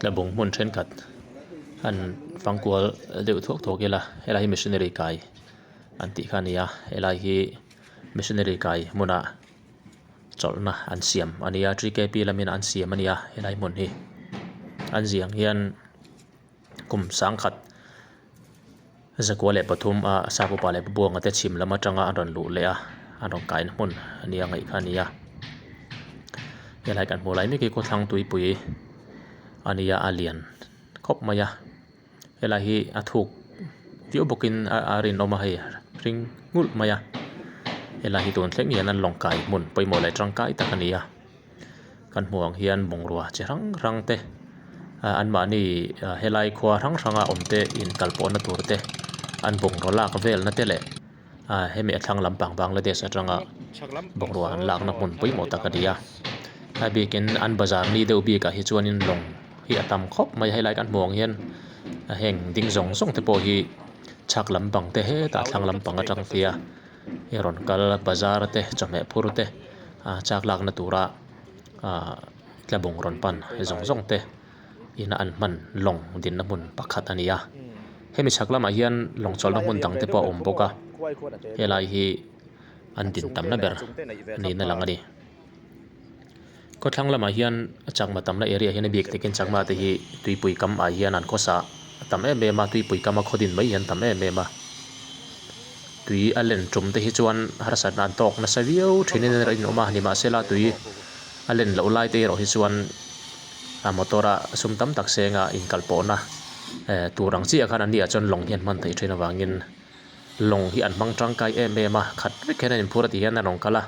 Tlabung hmun thenkhat han fangkual deuh thuak thuak ila helai hi missionary kai an tih kha a ni a helai hi missionary kai hmuna chawlhna an siam a ni a T K P lamin an siam a ni a helai hmun hi an ziang hian kum sangkhat zakua leh pathum a sap upa leh buanga te chhim lam atanga an rawn luh leh a an rawn kaina hmun a nia ngaih kha a ni a helai kan hmuh lai mek hi khawthlang tuipui a nia a lian khawp mai a helai hi a thuk viau bawkin a rinawm a hei hring nghulh mai a helai hi tun thleng hian an lawng kai hmun pawimawh leh tangkai tak a ni a. Kan hmuh ang hian bungrua chi hrang hrang te ah anmahni helai khua hrang hranga awm te inkal pawhna tur te an bungraw lak velna te leh ah hemi a thlang lampang Bangladesh atanga bungrua an lakna hmun pawimawh tak a ni a a bikin an bazar ni deuh bikah hi chuanin lawng hi a tam khawp mai a helai kan hmuh ang hian heng ding zawng zawng te pawh hi chhak lampang te hetah thlang lampang atang te a. Hei rawn kal bazar te chawhmeh phur te ah chak lakna tura ah tlabung rawn pan zawng zawng te ina an hman lawng dinna hmun pakhat a ni a hemi chhak lamah hian lawng chawlhna hmun dang te pawh a awm bawk a helai hi an din tamna ber niin a lang a ni khawthlang lamah hian chakma tamna area hian a bik takin chakma te hi tuipui kam ah hian an khawsa a tam em em a tuipui kama khaw din mai hi an tam em em a tui a len tum te hi chuan harsatna an tawk nasa viau thin in a rinawm a nimahsela tui a len loh lai te erawh hi chuan a motor a sum tam tak senga inkalpawhna eh tur ang chiah khan an ni ah chuan lawng hi an hman theih thin avangin lawng hi an hmang tangkai em em a khat vek hian an inphur a ti hian an rawn kal a.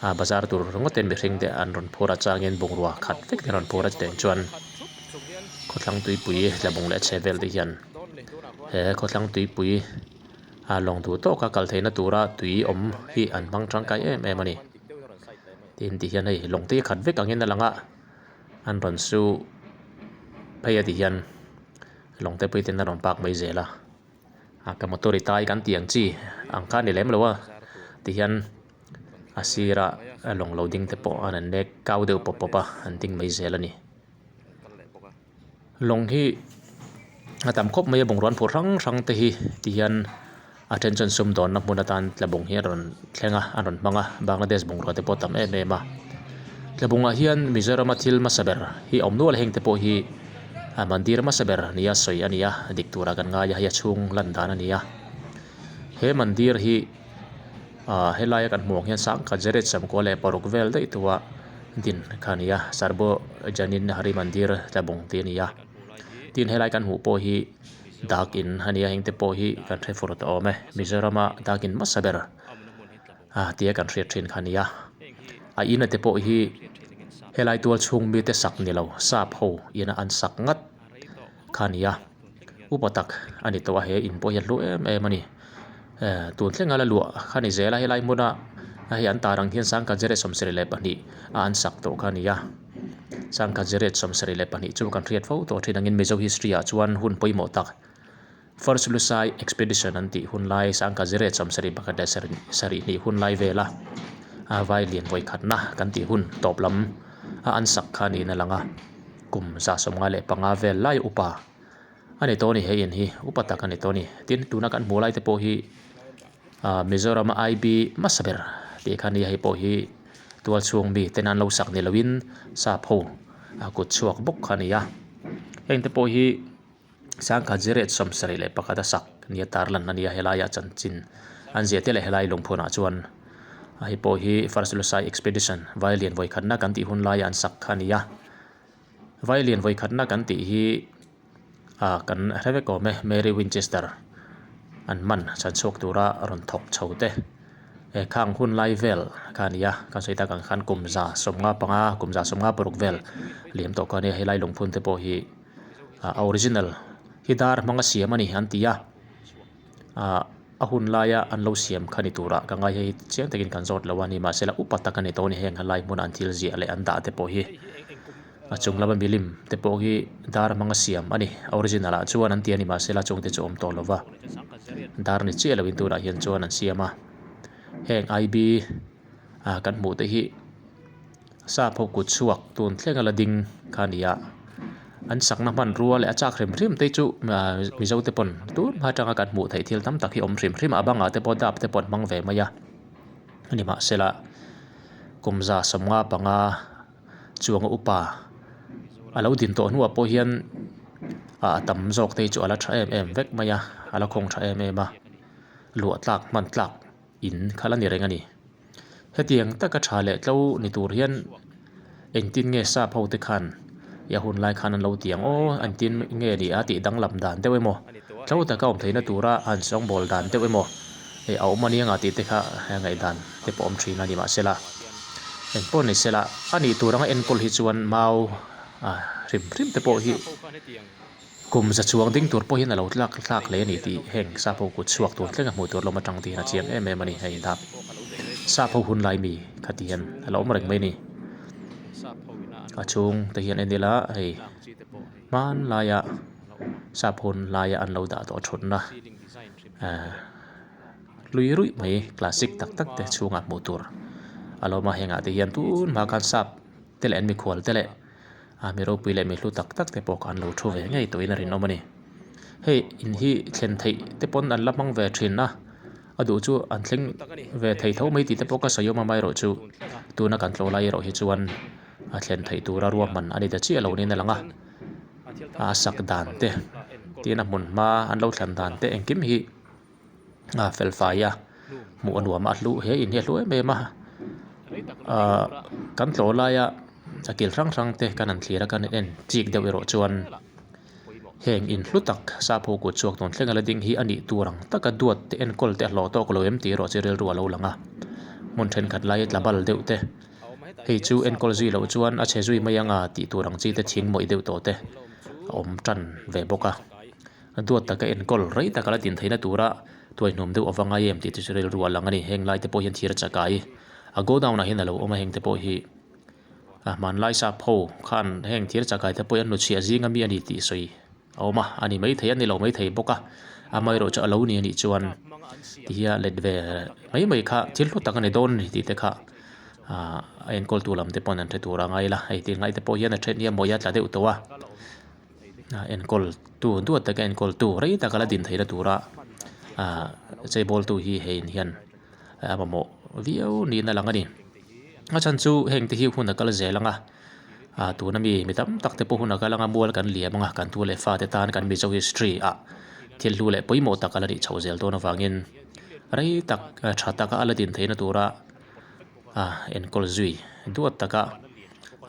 ah bazar tur ringawt ten mihring te an rawn phur a changin bungrua khat vek te an rawn phur a chutah chuan khawthlang tuipui tlabung leh a chhe vel te hian he khawthlang tuipui ah lawng duh tawka kal theihna tura tui awm hi an hmang tangkai em em a ni tin ti hian hei lawng te hi khat vek angin a lang a an rawn su phei a ti hian lawng te pawh ten a rawn park mai zel a a ka motor i tai kan tih ang chi ang kha a ni lem lo a tihian a sirah a lawng lo ding te pawh an an nek kau deuh pawp pawp a an ding mai zel a ni lawng hi a tam khawp mai a bungrua an phurh hrang hrang te hi tihian a then chuan sumdawnna hmun atan tlabung hi a rawn thleng a a rawn hmang a Bangladesh bungrua te pawh a tam em em a tlabungah hian Mizoram a thil hmasa ber hi a awm nual a heng te pawh hi a mandir hmasa ber nia sawi a ni a dik turah kan ngai a hei a chhung lan dan a ni a he mandir hi ah helaia kan hmuh ang hian sangkhat zeret samkua leh paruk vel daih tua din kha a ni a sarbo janin hari mandir tlabung tih a ni a tin helai kan hmuh pawh hi dak in a ni a heng te pawh hi kan hre fur tawh awm e Mizoram a dak in hmasa ber ah tia kan hriat thin kha a ni a a in a te pawh hi helai tual chhung mite sak ni lo sap ho ina an sak ngat kha a ni a upa tak a ni tawh a he in pawh hi a hlu em em a ni eh tun thleng a la luah kha a ni zel a helai hmuna hei an tar ang hian sangkhat zero sawmsarih leh pahnih a an sak tawh kha a ni a sangkhat zero 72 chu kan hriat fo tawh thin angin Mizo history ah chuan hun pawimawh tak first Lusai expedition an tih hun lai sangkhat zero 71 leh sarih hnih hun lai vela a vai lian vawi khatna kan tih hun tawp lam a an sak kha niin a lang a kum za 55 vel lai upa a ni tawh a ni he in hi upa tak a ni tawh a ni tin tuna kan hmuh lai te pawh hi ah Mizoram a I B hmasa ber tih kha nia hei pawh hi tual chhung mi ten an lo sak ni loin sap ho a kut chhuak bawk kha a ni a heng te pawh hi sangkhat ziriat 71 a sak nia tarlan a ni a helaiah chanchin an ziah te leh helai lungphunah chuan a hei pawh hi first lusai expedition vailian vawikhatna kan tih hun laia an sak kha a ni a. Vailian vawikhatna kan tih hi ah kan hre vek awm e Mary Winchester an hman chhan chhuak tura rawn thawk chho te eh khang hun lai vel kha a ni a kan sawi tak ang khan kum za 55 kum za 56 vel liam tawh kha a nia helai lungphun te pawh hi ah a original hi dar hmanga siam a ni an ti a ah. A hun laia an lo siam kha ni turah ka ngai hei chiang takin kan zawt lo a ni mahsela upa tak a ni tawh a ni heng helai hmuna an thil ziah leh an dah te pawh hi a chung lama milim te pawh hi dar hmanga siam a ni a original ah chuan an ti a ni mahsela chung te chu a awm tawh lova dar ni chiah loin tunah hian chuan an siam a heng I B ah kan hmuh te hi sap ho kut chhuak tun thleng a la ding kha a ni a. An sakna hmanrua leh a chak hrim hrim te chu ahh mizo te pawn tun hma atanga kan hmuh theih thil tam tak hi awm hrim hrim a a bangah te pawh dap te pawh an hmang ve mai a nimahsela kum 155 chuanga upa a lo din tawh hnuah pawh hian ah a tam zawk te hi chu a la tha em em vek mai a a la khawng tha em em a luah tlak hman tlak in kha la ni reng a ni. Hetiang taka tha leh tlo ni tur hian engtin nge sap ho te khan i a hun lai khan an lo ti ang aw engtin nge ni a tih danglam dan deuh emaw tlo taka awm theihna tura an sawngbawl dan deuh emaw eh a awm aniang a tih te kha ngaihdan te pawh awm thin a ni mahsela engpawh ni sela a nih tur anga enkawl hi chuan mau ah hrim hrim te pawh hi. Kum za chuang ding tur pawhin a lo tlak thlak hle a ni tih heng sap ho kut chhuak tur thleng a hmuh tur lawm atang te hian a chiang em em a ni hei dap sap ho hun lai mi kha ti hian a la awm reng mai a ni. A chhung te hian en ila hei hmanlaia sap hun laia an lo dah tawh thutna ahh hlui ruih mai classic tak tak te chhungah hmuh tur a lo awm a hengah te hian tun hma khan sap te leh an mikhual te leh a mi ropui leh mi hlu tak tak te pawh kha an lo thu ve ngei tawhin a rinawm a ni. Hei in hi thlen theih te pawn an la hmang ve thin a, a duh chu an thleng ve thei tho mai tih te pawh ka sawi awm a amaherawhchu tuna kan tlawh lai erawh hi chuan a thlen theih tura ruahman a ni ta chiah lo niin a lang a, a sak dan te tin a hmun hma an lo thlan dan te engkim hi. a fel fai a hmuh a nuam a a hlu he in hi a hlu em em a ahh kan tlawh laia a kil hrang hrang te kan han thlir a kan en chik deuh erawh chuan heng in hlu tak sap ho kut chhuak tawn thleng a la ding hi a nih tur ang taka duat te enkawl te a hlawh tawk lo em tih erawh chu rilru a lo lang a hmun thenkhat laia tla bal deuh te hei chu enkawl zui loh chuan a chhe zui mai ang a tih tur ang chi te thing mawih deuh tawh te a awm tan ve bawk a. A duat taka enkawl rei taka la din theihna tura tuaihnawm deuh ava ngai em tih te chu rilru a lang a ni. Heng lai te pawh hian thir chakai a godown ah hian a lo awm a, heng te pawh hi a hmanlai sap ho khan heng thir chakai te pawh hi an hnuchhiah zing ami a ni tih sawi a awm a, a ni maithei a ni lo maithei bawk a, amaherawhchu a lo ni anih chuan ti hian let ve mai mai kha thil hlu tak a ni dawn a ni tih te kha ah a enkawl tu lam te pawn an hre tur a ngai la, hei ti ngai te pawh hian a then hi a mawih a tla deuh tawh a. A enkawl tu duat taka enkawl tu rei taka la din theihna tura ahh cheibawl tu hi hei in hian a mamawh viau niin a lang a ni. A chhan chu heng te hi hun a kal zel ang a ah tuna mi mi tam tak te pawh hun a kal ang a mual kan liam ang a kan tu leh fate tan kan Mizo history ah thil hlu leh pawimawh tak a la nih chhoh zel dawn avangin rei tak tha taka a la din theihna tura ah enkawl zui duat taka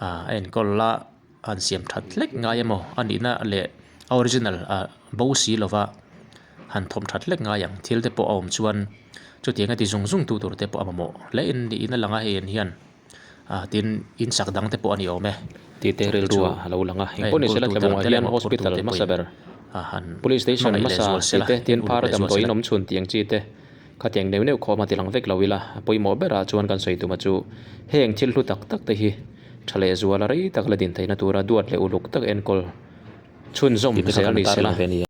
ah a enkawl la. An siam that hlek ngai emaw a nihna leh a original ah bo si lova han thawm that hlek ngai ang thil te pawh a awm chuan chutiang a ti zung zung tu tur te pawh a mamawh hle in niin a lang a hei an hian ah tin in sak dang te pawh a ni awm e Tih te chu te rilru chu a lo lang a a engpawh ni enkawl sela tu te Tlabawngah lam te hian leh mawhphurtu hospital te hmasa pawhin ber ah han police station hmangaih leh hmasa zual tih sela te tin en uluk phar leh zual damdawiin sela. awm chhun tih ang chi te khatiang neuh neuh khawm a ti lang vek lo ila a pawimawh berah chuan kan sawi tum a chu heng thil hlu tak tak te hi Tha leh zuala rei tak la din theihna tura duat leh uluk tak enkawl chhunzawm Tih te kha zel kan ni tar sela. lang ve a ni.